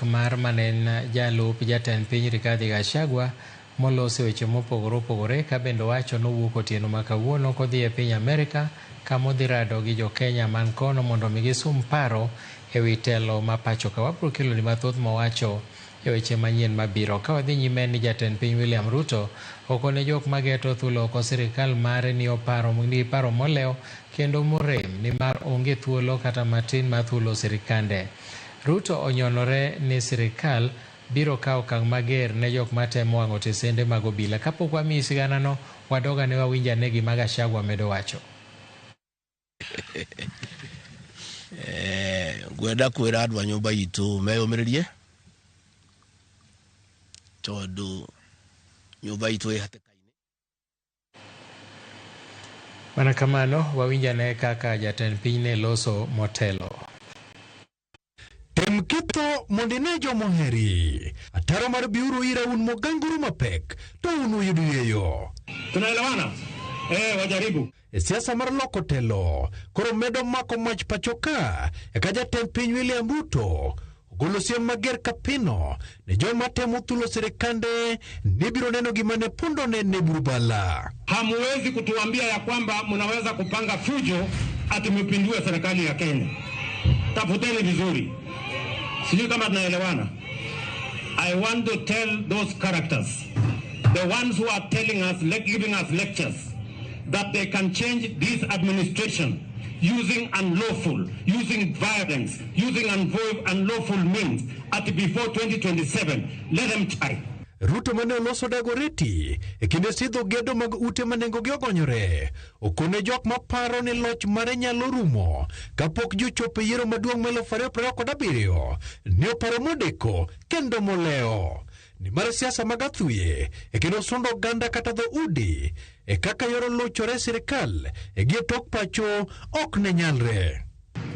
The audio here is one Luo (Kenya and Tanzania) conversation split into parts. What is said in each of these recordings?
mar mane en jalup jatend piny Rigathi Gachagua moloso weche mopogore opogore ka bende owacho nowuok otieno ma kawuono kodhi e piny Amerika kama odhi rado gi jo Kenya man kono mondo mi gisum paro e wi telo ma pacho ka. Wabiro keloni mathoth mowacho e weche manyien mabiro. Ka wadhi nyime ni jatend piny William Ruto okone jok mageto thulo oko sirikal mare ni oparo nigi paro molewo kendo morem nimar onge thuolo kata matin mar thulo sirikande. Ruto onyonore ni sirikal biro kawo okang' mager ne jok matemo wang'o tesende mag obila. Kapok wamiyi siganano, wadog ane wawinj ane gima Gachagua medo wacho. Ngwenda kwĩra andũ a nyũmba itũ meyũmĩrĩrie tondũ nyũmba itũ ĩ hatĩka-inĩ. Mana kamano, wawinj ane kaka jatend piny ne loso motelo. Tem ketho mondo ine jomoheri. Ataro mar biuru ira un moganguru mapek, to un uyud yweyo. Tunaelewana? Wajaribu. E siasa mar loko telo, koro medo mako mach pacho ka, eka jatend piny William Ruto ogolo siem mager kapino ne joma temo thulo sirikande ni biro neno gima ne pondo ne ne burubala. Hamuwezi kutuambia ya kwamba mnaweza kupanga fujo ati mpindue serikali ya Kenya. Tafuteni vizuri. Sijui kama tunaelewana. I want to tell those characters, the ones who are telling us, giving us lectures, that they can change this administration using unlawful, using violence, using unlawful means at before 2027. Let them try. Ruto mane oloso Dagoretti e kinde sidho gedo mag ute ma nengogi ogonyore okone jok maparo ni loch mare nyalo rumo kapok jochopo e yiero maduong' mar 2027 ni oparo modeko kendo molewo nimar siasa mag athuye e kendo sundo oganda kata dho udi e kaka yoro lochore e sirikal e gi e tok pacho ok ne nyalre.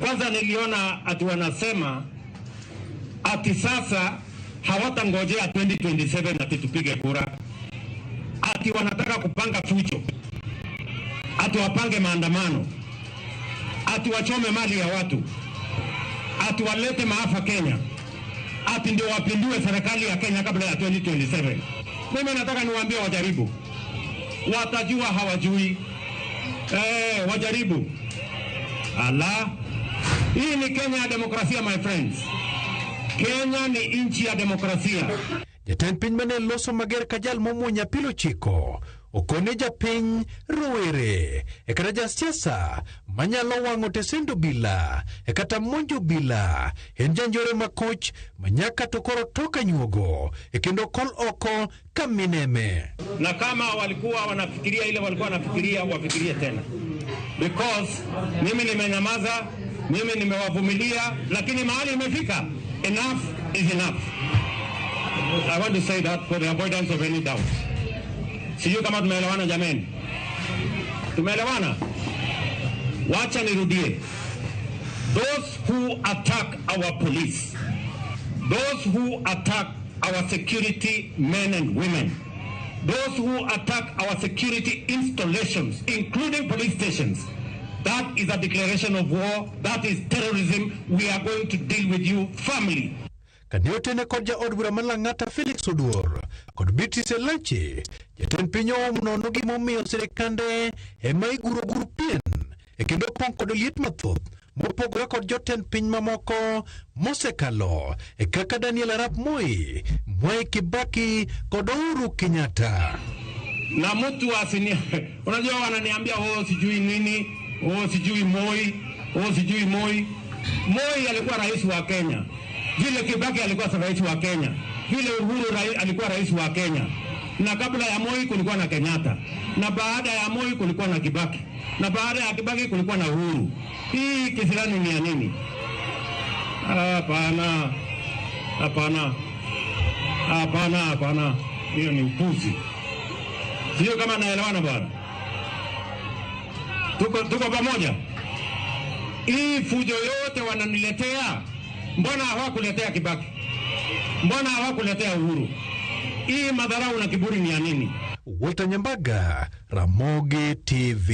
Kwanza niliona ati wanasema ati sasa hawatangojea 2027 ati tupige kura, ati wanataka kupanga fujo, ati wapange maandamano, ati wachome mali ya watu, ati walete maafa Kenya, ati ndio wapindue serikali ya Kenya kabla ya 2027. Mimi nataka niwaambie wajaribu, watajua hawajui. Wajaribu. Ala, hii ni Kenya ya demokrasia my friends. Kenya ni nchi ya demokrasia. Jatend piny mane loso mager ka jal momuonyo apilo chiko okone japiny rowere e kata jasiasa manyalo wang'o tesend obila e kata monjo obila en janjore makoch manyaka to koro tok anyuogo e kendo kol oko ka mineme. Na kama walikuwa wanafikiria ile walikuwa wanafikiria, wafikirie tena, because mimi nimenyamaza, mimi nimewavumilia, lakini mahali imefika, enough is enough. I want to say that for the avoidance of any doubt. Sijui kama tumeelewana jameni. Tumeelewana? Wacha nirudie. Those who attack our police, those who attack our security men and women, those who attack our security installations, including police stations, that is a declaration of war, that is terrorism. We are going to deal with you firmly. Kane otene kod jaod bura ma Lang'ata Felix Oduor kod Beatrice Elachi, jatend piny oum nono gimomiyo sirikande ema iguro gur pien e kendo pong' kod liet mathoth mopogore kod jotend piny mamoko mosekalo e kaka Daniel Arap Moi, Mwai Kibaki kod Uhuru Kenyatta. Na mtu asini, unajua wananiambia oh, sijui nini, oh, sijui Moi, oh, sijui Moi. Moi alikuwa rais wa Kenya, vile Kibaki alikuwa rais wa Kenya, vile Uhuru alikuwa rais wa Kenya, na kabla ya Moi kulikuwa na Kenyatta, na baada ya Moi kulikuwa na Kibaki, na baada ya Kibaki kulikuwa na Uhuru. Hii kisirani ni ya nini? Hapana, hapana, hapana, hapana, hiyo ni upuzi. Sio kama naelewana bwana. Tuko pamoja. Hii fujo yote wananiletea, mbona hawakuletea Kibaki? Mbona hawakuletea Uhuru? Hii madharau na kiburi ni ya nini? Walter Nyambaga, Ramogi TV.